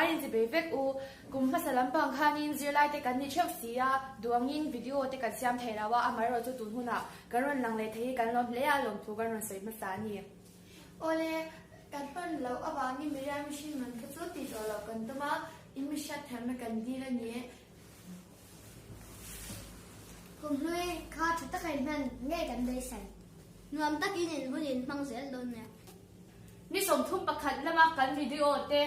Zavaiin chibei vek u. Kum hmasa lampang khanin zirlai te kan ni theuh si a, duh angin video te kan siam thei lo a, amaherawhchu tun hunah kan rawn lang leh thei hi kan lawm hle a, lawmthu kan rawn sawi hmasa a ni. Awle, kan hman loh avangin Miriam mihring man kha chu tih tawh loh kan tum a, in mihriat tharna kan dil a ni. Kumhlui kha tha taka in hman ngei kan beisai. Nuam takin in hun in hmang zel dawn nia. Ni 31 lama kan video te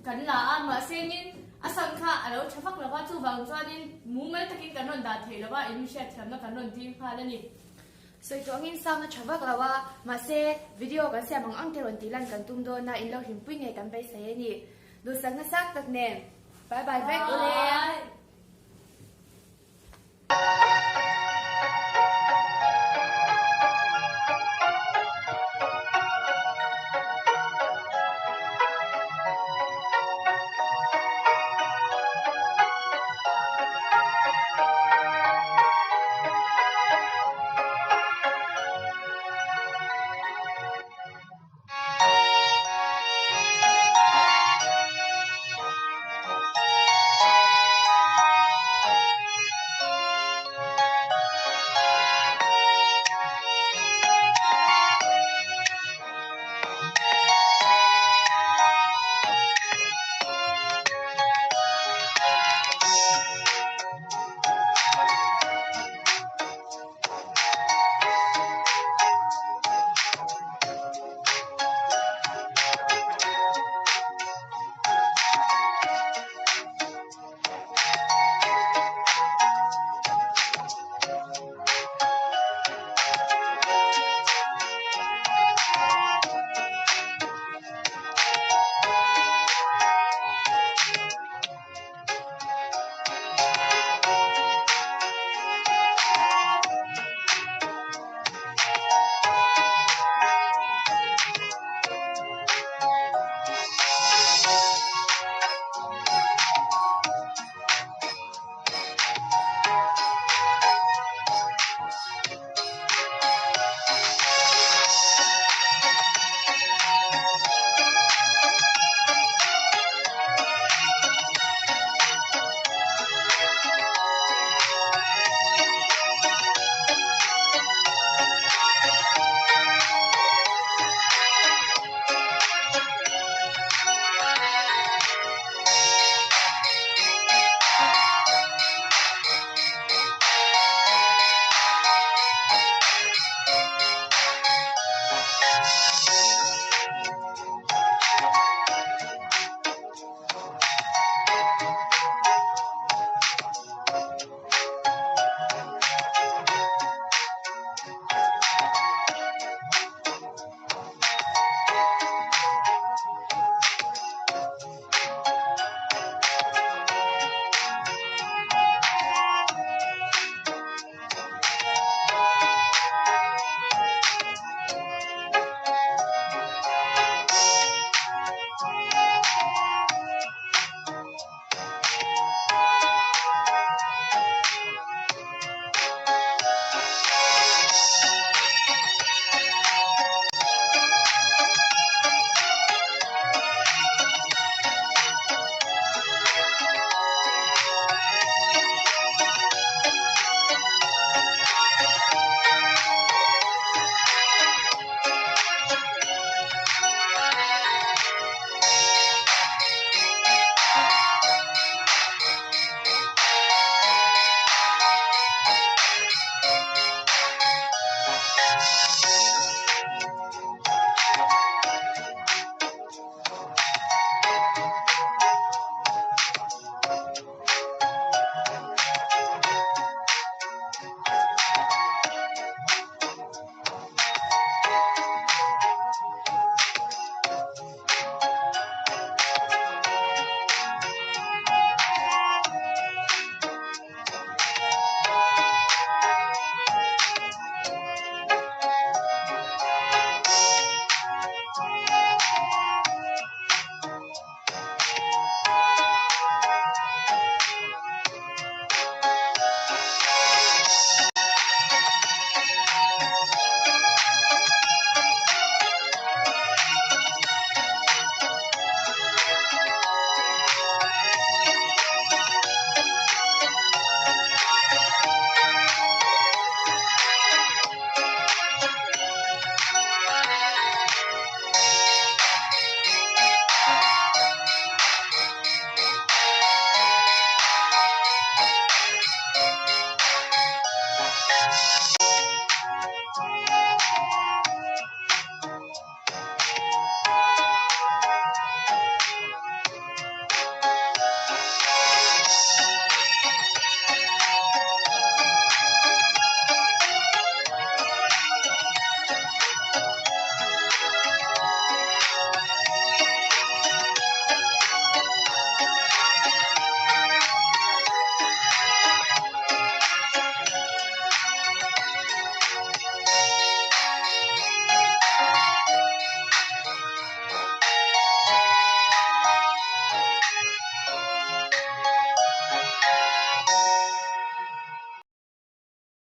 kan la a, mahsengin a sound kha a lo tha vak lo va, chuvang chuanin mumal takin kan rawn dah thei lo va, in hriatthiamna kan rawn ding nghal a ni. Sawi tawh angin sound a tha vak lo a, mahse video kan siam ang ang te rawn tih lan kan tum dawn a, in lo hlimpui ngei kan beisei a ni. Duhsak nasa tak nen. Bye bye vek ule. Bye.